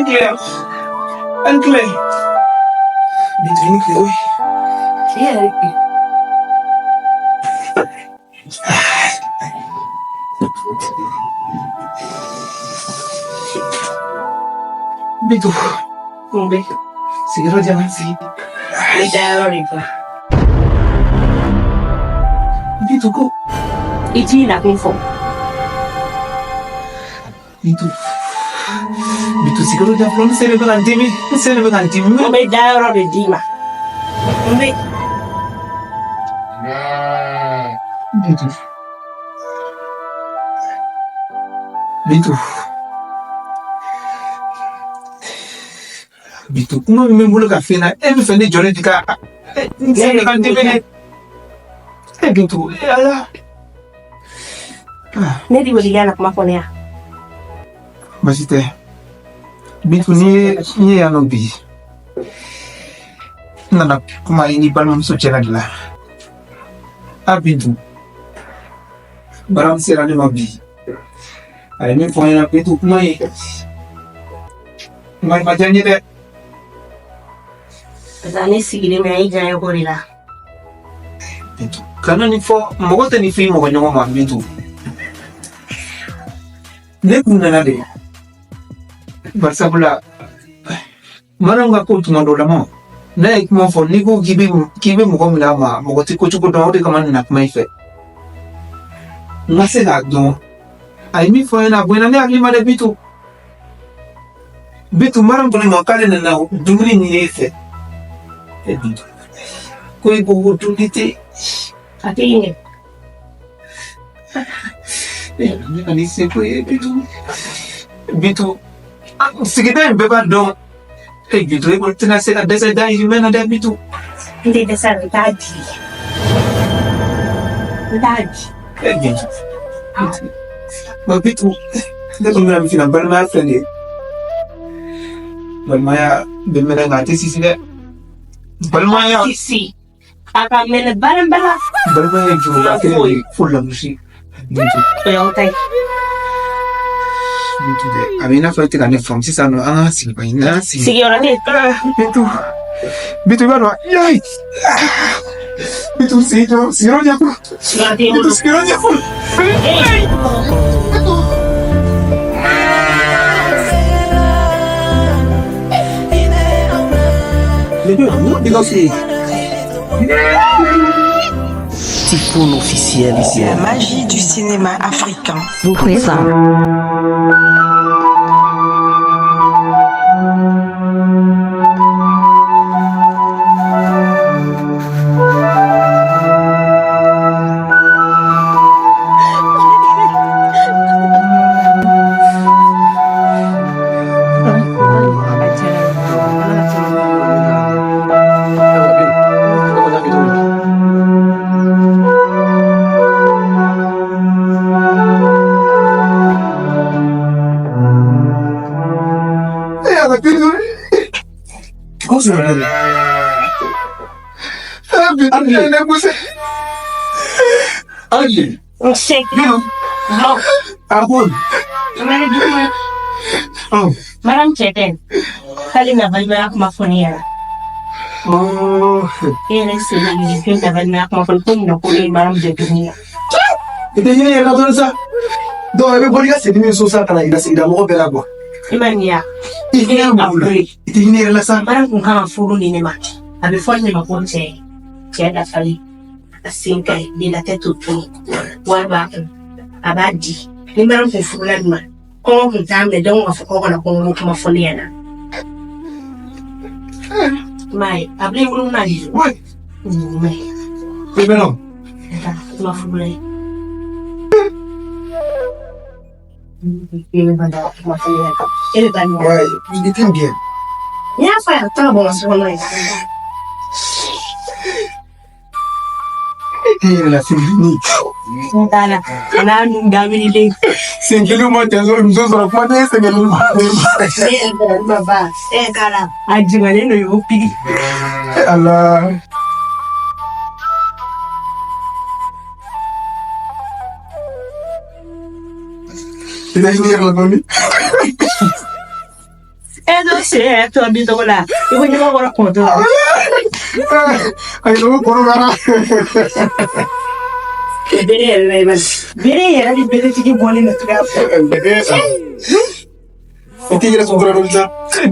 Ni tile. An tile. Bintu, i ni tile. Oui. I yɛrɛ bi. Bintu. Mun bɛ? Sigiyɔrɔ di yan ka n sigi. N bɛ dayɔrɔ de dɔn. Bintu ko. I t'i nakun fɔ. Bintu. Bintu, sigiyɔrɔ di yan fɔlɔ. N sen de bɛ ka n dimi. N sen de bɛ ka n dimi. N bɛ dayɔrɔ de d'i ma. N bɛ. Bintu. Bintu. Bintu, kuma min bɛ n bolo ka f'i ɲɛna, e bɛ fɛ ne jɔlen de ka n sen bɛ ka n dimi dɛ. E Bintu, e Ala. Ne de wele i na kuma fɔ ne yan. Baasi tɛ. Bintu, n'i ye n ye yan nɔ bi, n nana kuma i ni balimamuso cɛla de la. A Bintu, Maram sera ne ma bi. A ye min fɔ n ɲɛna Bintu, kuma in kuma in ma diya n ye dɛ. Parce que ne sigilen bɛ i diya ko de la. Bintu, kana nin fɔ, mɔgɔ tɛ nin fɔ i mɔgɔ ɲɔgɔn ma Bintu. Ne kun nana de barisabula Maram ka ko tuma dɔ la ma n'a ye kuma fɔ, n'i ko k'i bɛ mɔgɔ minɛ a ma, mɔgɔ tɛ ko cogo dɔn. O de kama n nana kuma i fɛ, n ka se k'a dɔn a ye min fɔ n ɲɛna, a bonyana ne hakili ma dɛ. Bintu, Bintu, Maram ko ne ma k'ale nana dumuni ɲini e fɛ. E Bintu, ko e ko ko dumuni tɛ. A tɛ ɲɛ. Ne ka nin seko ye. Bintu, Bintu, sigida in bɛɛ b'a dɔn. E Bintu, e kɔni tɛna se ka dɛsɛ dahirimɛ na dɛ, Bintu. N tɛ dɛsɛ, n t'a di. N t'a di. E Bintu, ma Bintu, ne kɔni bɛna min f'i ɲɛna, balimaya filɛ nin ye, balimaya bɛ mɛnɛ nka a tɛ sisi dɛ, balimaya. Sisi. A ka mɛnɛ baara bala. Balimaya ye juruba kelen de ye fo lagosi, Bintu. O y'aw ta ye. Bintu dɛ, a bɛ i n'a fɔ e tɛ ka ne faamu sisan nɔ. An ka sigi ba in n'an sigi. Sigiyɔrɔ tɛ. Bintu, Bintu, i b'a dɔn yayi, Bintu, sigiyɔrɔ sigiyɔrɔ ɲɛ fɔlɔ. Sigiyɔrɔ tɛ n Bintu, bolo. sigiyɔrɔ ɲɛ fɔlɔ. Bintu. Les deux. Tifoun officiel. La magie du cinéma africain. Vous présente. E Ala, Bintu. Ko sɔrɔ dɛ. Ah, Bintu, e ne poussé. Ayi. N se. Bintu. Non. A ko. Oh. Maram cɛ tɛ. K'ale na balimaya kuma fɔ ne ɲɛna. Oh. E yɛrɛ sen na nin fɛn na balimaya kuma fɔ ko mun na ko ne ye Maram jɛ dumuni na. I tɛ hinɛ yɛrɛ la dɔɔni sa. Donc i bɛ bɔ n'i ka sendimi ye so sa ka na yira sigida mɔgɔ bɛɛ la quoi. I ma nin ya. I hinɛ mɔgɔw la. I tɛ hinɛ yɛrɛ la sa. Maram kun kan ka furu ni ne ma. A bɛ fɔ ne ma ko cɛ. Cɛ dafalen. A sen ka ɲi, de la tête aux pieds. Wari b'a kun. A b'a di. Ni Maram kun furula nin ma, kɔngɔ kun t'a minɛ, donc ka fɔ kɔngɔ na kɔngɔ kuma fɔ ne ɲɛna. I m'a ye, a bɛ ne bolo n'a ye. Ouais. I m'a ye. I bɛ nɔ. I ma furu ye. E bɛ kuma fɔ ne ɲɛna. E bɛ ba nin. Ouais, il t'aime bien. N y'a fɔ a ye, a tɛ ka bɔ n ka so kɔnɔ yen. E yɛrɛ la sen ni. N t'a la. A n'a nun dabirilen. Sen kelen ma cɛ sɔrɔ, muso sɔrɔ, kuma tɛ sen kelen ma. Ne yɛrɛ ma ba, e t'a la. A jigalen don y'o pigi. Ala. I tɛ hinɛ yɛrɛ la dɔɔni. E to sen yɛrɛ tɔ bin tɔgɔ la i ko ɲuman kɔrɔ kɔntɔ la. Ayi, o kɔrɔ b'ara. Bere yɛrɛ la i b'a bere yɛrɛ ni beretigi bɔlen don cogoya fɛ. I t'i yɛrɛ sutura dɔɔni sa.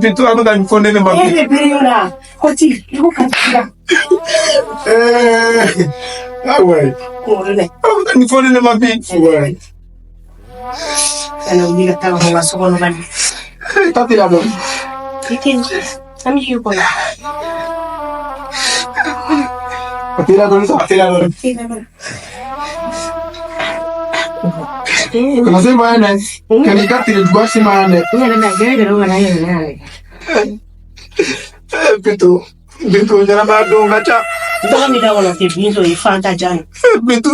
Bintu, a bɛ ka nin fɔ ne de ma E bi. bɛ bere yɔrɔ la kɔti i ko ka ci la. Ah ouais. Kunkolo dɛ. A bɛ ka nin fɔ ne de ma bi. Ouais. Kana wuli ka taa ka so kɔnɔ bani. Taa teliya dɔɔni. I tɛ an bɛ k'i kɔnɔ. A teliya dɔɔni sa, a teliya dɔɔni. Kana se ma yan dɛ. Kan'i ka tile juguya se ma yan dɛ. N yɛrɛ na gɛrɛ gɛrɛ ka na n yɛrɛ na yɛrɛ. Bintu, Bintu, ɲɛnamaya don ka ca. Tɔgɔ min da kɔnɔ tɛ Bintu ye fanta jan ye. Bintu.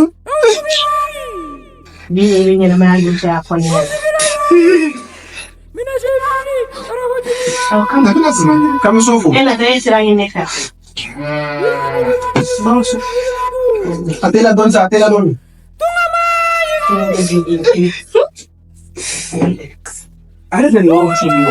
Bi i bɛ ɲɛnamaya don cɛ a fɔ ne ɲɛna. Awɔ kan. A bɛna suma ɲɛ. K'an bɛ so fo. E natɔ e sira ɲini ne fɛ. Bamuso. A teliya dɔɔni sa, a teliya dɔɔni. A yɛrɛ tɛ nin yɔrɔ ci bi.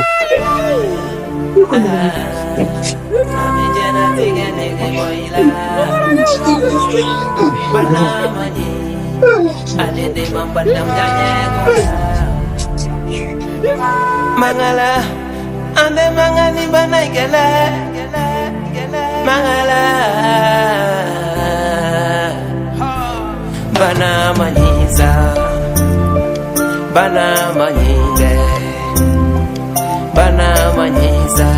Mangala, ande mangani banai gele, mangala, bana manyiza, bana manyinde, bana manyiza,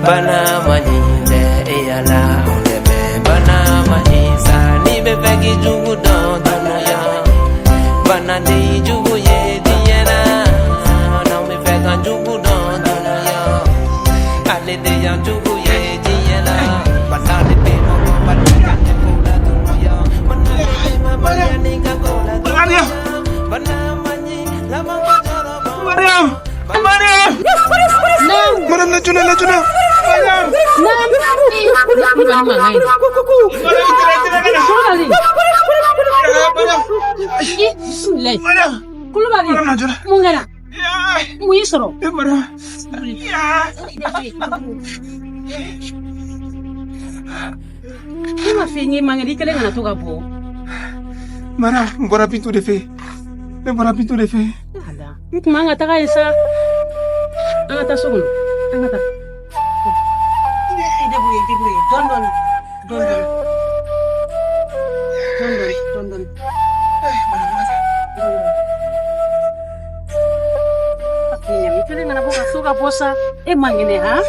bana manyinde, eyala ondebe, bana manyiza, ni befegi jugu don dunuya, bana de jugu ye diɲɛ na mi fɛ ka jugu dɔn dunuya, ale de y'an jugu ye diɲɛ na, bana de bɛ mɔgɔ bana ka ne ko la dunuya, bana de bɛ ma bana ni ka ko la dunuya, bana man ɲi laban ka jɔrɔ bɔ. Mariam! Mariam! Mariam, ne joona, ne joona. Mariam! Kulubali mankan ye. Mariam, teliya, teliya, ka na. Kulubali. Mariam! Bisimilayi. Mariam! Kulubali. Mariam, na joona. Mun kɛra? Mun y'i sɔrɔ? Eh, Mariam. Ne ma fɛn ye man kɛnɛ i kɛlen kana to ka bɔ. Mariam, n bɔra Bintu de fɛ yen. Ne bɔra Bintu de fɛ yen. Ala. N tun man ka taga yen sa. An ka taa so kɔnɔ. An ka taa. I débrouille, débrouille. Dɔɔni dɔɔni. Dɔɔni dɔɔni. Dɔɔni dɔɔni, dɔɔni dɔɔni. I kɛlen kana bɔ ka so ka bɔ sa. E man kɛnɛ han?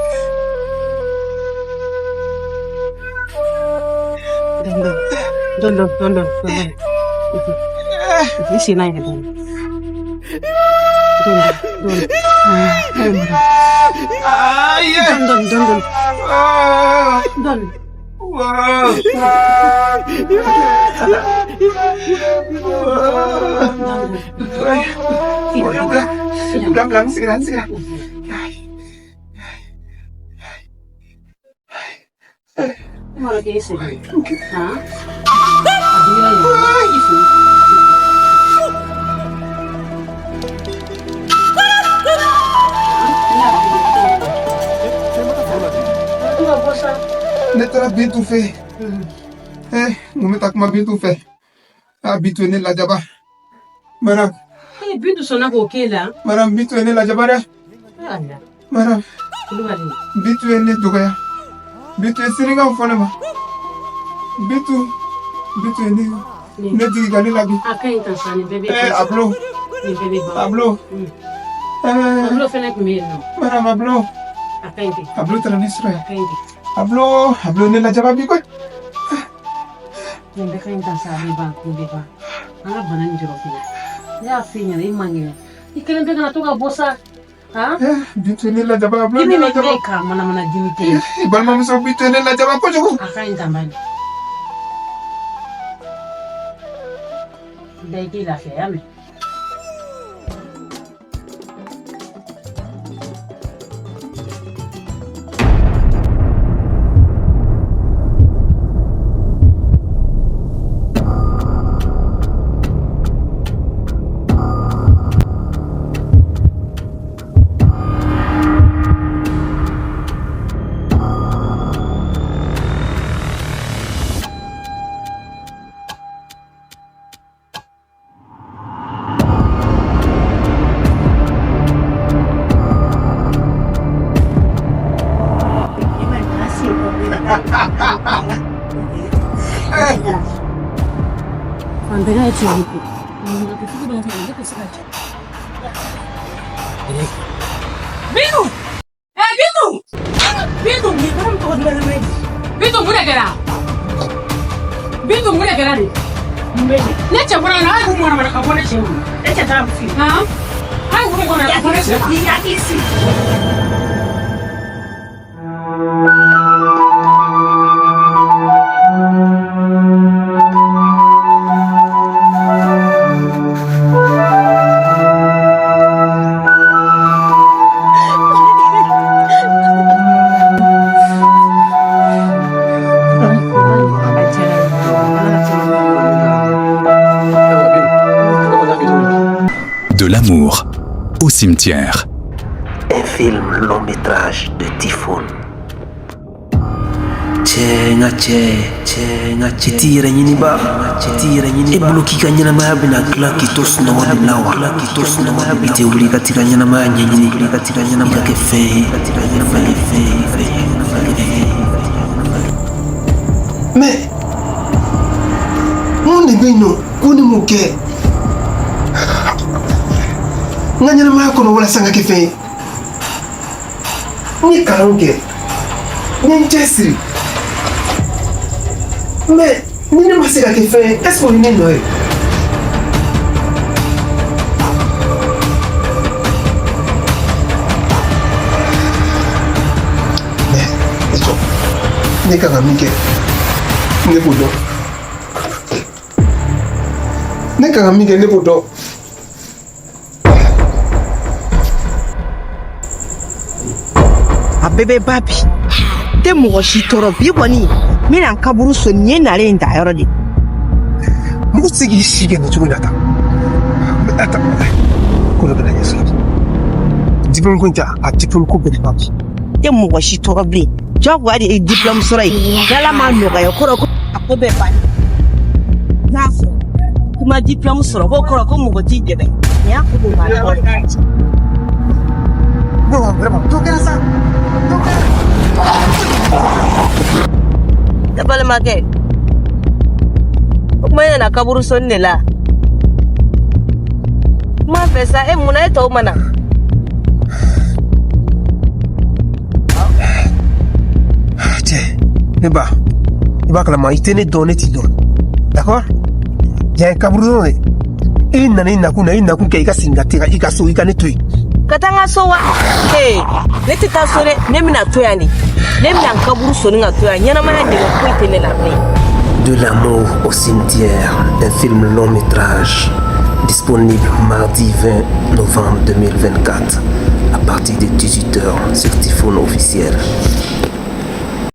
Dɔɔni dɔɔni. Dɔɔni dɔɔni, dɔɔni dɔɔni. I sen na yɛlɛ dɔɔni. Dɔɔni dɔɔni. Ayi! Dɔɔni dɔɔni, dɔɔni dɔɔni. Ah! Dɔɔni. Wow! Bila, bila, n sigira, n sigira. I m'a dɔn k'e sɛgɛn. Han? A digira yen. I fo. To ka bɔ sa. Ne taara Bintu fɛ yen. Eh, n ko n bɛ taa kuma Bintu fɛ. Ah, Bintu ye ne lajaba. Mariam, Ee, Bintu sɔnna k'o k'e la. Mariam, Bintu ye ne lajaba dɛ. Ala. Mariam, Kulubali. Bintu ye ne dɔgɔya. Bintu ye sinikanw fɔ ne ma. Bintu, Bintu ye ne digi ka ne labi. A ka ɲi tan sa, nin bɛɛ bɛ Eh, Ablo, Nin bɛɛ bɛ ban. Ablo. Eh, Ablo fɛnɛ tun bɛ yen nɔ. Mariam, Ablo. A ka ɲi ten. Ablo taara ne sɔrɔ yan. A ka ɲi ten. Ablo, Ablo ye ne lajaba bi koyi. Nin bɛɛ ka ɲi tan sa, a bɛ ban, nin bɛ ban. An ka bana nin jɔrɔ fɛnɛ. Ne y'a f'i ɲɛna, i man kɛnɛ. I kelen bɛɛ kana to ka bɔ sa. Han? Eh, Bintu ye ne lajaba, Ablo ye Dimi ne min lajaba. bɛ ka manamana dimi tɛ yen. I balimamuso Bintu ye ne lajaba kojugu. A ka ɲi tan bani. Da i k'i lafiya, y'a mɛn? Fantanya ye tiɲɛ ye koyi. Maɲumanko bɛ ne tɛ se ka jɛ. Bintu! Ɛ Bintu! Bintu! Nin baara min tɔgɔ duman ye Bintu mun de kɛra? Bintu mun de kɛra de? Mun bɛ yen? Ne cɛ bɔra yan nɔ, a ye mun mana ka bɔ ne cɛ bolo? E cɛ t'a fi. Han? A ye mun mana ka bɔ ne cɛ ma? I hakili sigi. De l'amour au cimetière. Un film long métrage de Typhoon. Cɛ, n ka cɛ, cɛ, n ka cɛ, i t'i yɛrɛ ɲini ba, i t'i yɛrɛ ɲini. E bolo k'i ka ɲɛnamaya bɛna dilan k'i to sunɔgɔ de la wa? K'i to sunɔgɔ de la. I tɛ wuli ka t'i ka ɲɛnamaya ɲɛɲini, ka t'i ka ɲɛnamaya, i ka kɛ fɛn ye, ka t'i ka ɲɛnamaya kɛ fɛn ye, fɛn ye, fɛn ye. Mais mun de bɛ yen nɔ ko ne m'o kɛ n ka ɲɛnamaya kɔnɔ walasa n ka kɛ fɛn ye? N ye kalanw kɛ, n ye n cɛ siri, mais ni ne ma se ka kɛ fɛn ye, est ce que o ye ne nɔ ye? Mais i jɔ, ne kan ka min kɛ, ne b'o dɔn. Ne kan ka min kɛ, ne b'o dɔn. A bɛɛ bɛ ba bi tɛ mɔgɔ si tɔɔrɔ bi kɔni, n bɛna n kaburu so. Nin ye nalen in ta yɔrɔ de. Mɔgɔ tɛ se k'i si kɛ nin cogo in na tan. A ta ko dɔ bɛna ɲɛ sɔrɔ. Diplôme ko in tɛ, a diplôme ko bɛɛ de b'a bi. Tɛ mɔgɔ si tɔɔrɔ bilen, jagoya de ye diplôme sɔrɔ ye. N'Ala m'a nɔgɔya, o kɔrɔ ko a ko bɛɛ banna. N'a sɔrɔ k'i ma diplôme sɔrɔ, k'o kɔrɔ ko mɔgɔ t'i dɛmɛ. Nin y'a ko bɛɛ banna. Non, vraiment, dɔ kɛra sa, dɔ kɛra. Ne balimakɛ, o kuma e nana kaburu sɔnni de la kuma fɛ sa. E munna e tɔw ma na? Cɛ, ne ba, i b'a kalama, i tɛ ne dɔn, ne t'i dɔn, d'accord? Yan ye kaburu de. E nana i nakun na, i nakun kɛ, i ka segin ka taa i ka so, i ka ne to yen. Ka taa n ka so wa? Ee, ne tɛ taa so dɛ, ne bɛna to yan de. Ne bɛna n kaburu sɔnni ka to yan. Ɲɛnamaya nege foyi tɛ ne la bilen. De l'amour au cimetière, un film long métrage disponible mardi 20 novembre 2024 à partir de 18h sur Typhoon officiel.